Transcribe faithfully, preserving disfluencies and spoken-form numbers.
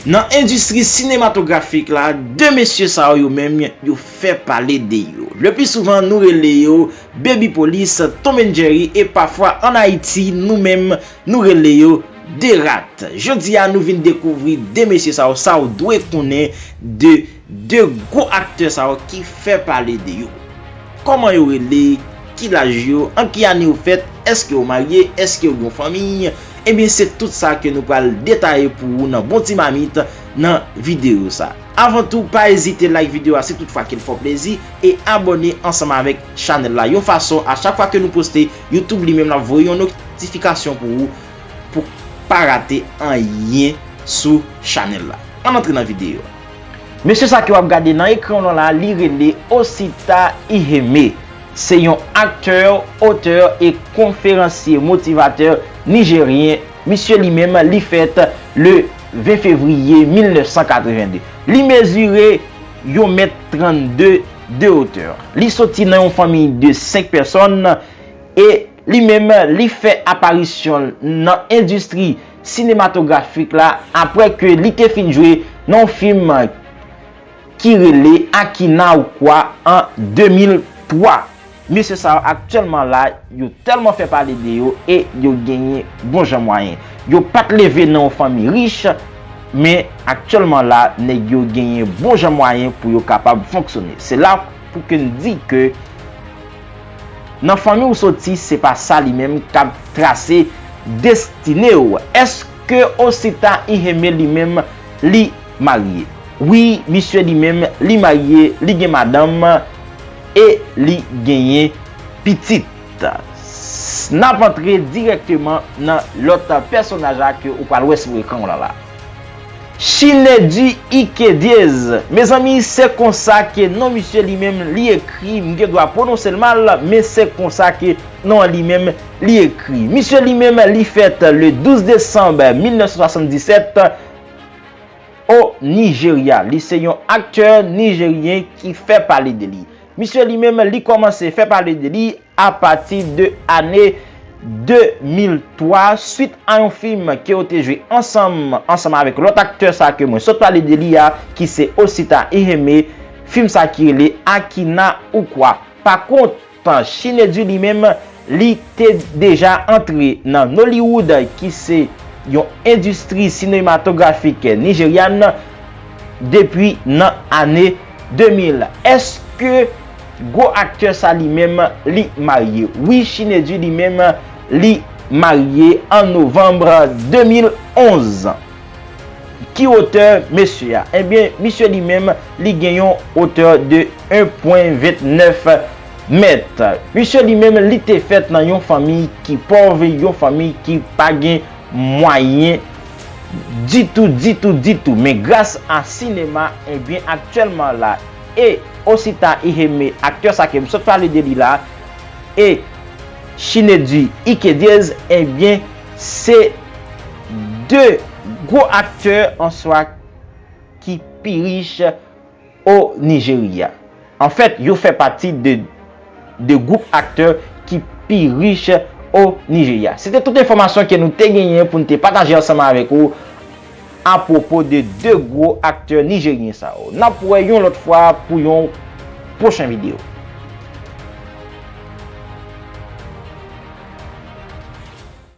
Nan endistri sinematografik la, de mesye sa yo, yo menm, yo fè pale de yo. Le pli souvan, nou rele yo Baby Police, Tom and Jerry, e pafwa ann Ayiti, nou menm, nou rele yo de rat. Jodi a, nou vin dekouvri de mesye sa yo, sa w dwe konnen de de gwo aktè sa yo ki fè pale de yo. Kòman yo rele? Ki laj yo? An ki ane yo fèt? Èske yo marye? Èske yo gen yon fanmi? Ebyen, se tout sa ke nou pral detaye pou ou nan Bon Ti Mamit nan videyo sa. Avan tou, pa ezite like videyo a si tout fwa ke l fè w plezi e abòne ansanm avèk chanèl la. Yon fason, a chak fwa ke nou poste, YouTube li menm l ap voye yon notifikasyon pou ou, pou pa rate anyen sou chanèl la. Ann antre nan videyo a. Mesye sa ke w ap gade nan ekran w lan la, li rele Osita Iheme. Se yon aktè, otè e konferansye motivatè nijeryen. Misye li menm, li fèt le ven fevriye mil nèf san katreven de. Li mezire yon mèt trannde de otè. Li soti nan yon fanmi de senk pèsòn e li menm, li fè aparisyon l nan endistri sinematografik la apre ke li te fin jwe nan yon fim ki rele Akina ou kwa an de mil twa. Mesye sa yo aktyèlman la, yo tèlman fè pale de yo e yo genyen bon jan mwayen. Yo pa t leve nan yon fanmi rich, men aktyèlman la, nèg yo genyen bon jan mwayen pou yo kapab fonksyone. Se la pou ke n di ke nan fanmi w soti, se pa sa li menm k ap trase destine w. Èske Osita Iheme li menm li marye? Wi, misye li menm li marye, li gen madanm e li genyen pitit. N ap antre dirèkteman nan lòt pèsonaj la ke ou pral wè sou ekran w lan la. Chinedu Ikediez. Mezanmi, se konsa ke non misye li menm li ekri. M gen dwa pwononse l mal, men se konsa ke non an li menm li ekri. Misye li menm li fèt le douz desanm mil nèf san swasanndisèt o Nijerya. Li se yon aktè nijeryen ki fè pale de li. Misye li menm, li kòmanse fè pale de li apati de ane de mil twa, swit a yon fim ke yo te jwe ansanm, ansanm avèk lòt aktè sa ke mwen sot pale de li a, ki se Osita Iheme, fim sa ki rele Akina ou kwa. Pa kont, Chinedu li menm, li te deja antre nan Nollywood, ki se yon endistri sinematografik nijeryàn, depi nan ane de mil. Èske gwo aktè sa li menm li marye? Wi, Chinedu li menm li marye an novanm de mil onz. Ki wotè mesye a? Ebyen, misye li menm li gen yon wotè de en pwen vennèf mèt. Misye li menm li te fèt nan yon fanmi ki pòv, yon fanmi ki pa gen mwayen ditou, ditou, ditou. Men gras a sinema, ebyen, aktyèlman la, e Osita Iheme, aktè sa ke m sot pale de li la, e Chinedu Ikediez, ebyen, se de gwo aktè an swa ki pi rich o Nijerya. Anfèt, yo fè pati de, de gwoup aktè ki pi rich o Nijerya. Se te tout enfòmasyon ke nou te genyen pou n te pataje ansanm avèk ou apwopo de de gwo aktè nijeryen sa yo. N ap wè yon lòt fwa pou yon pwochen videyo.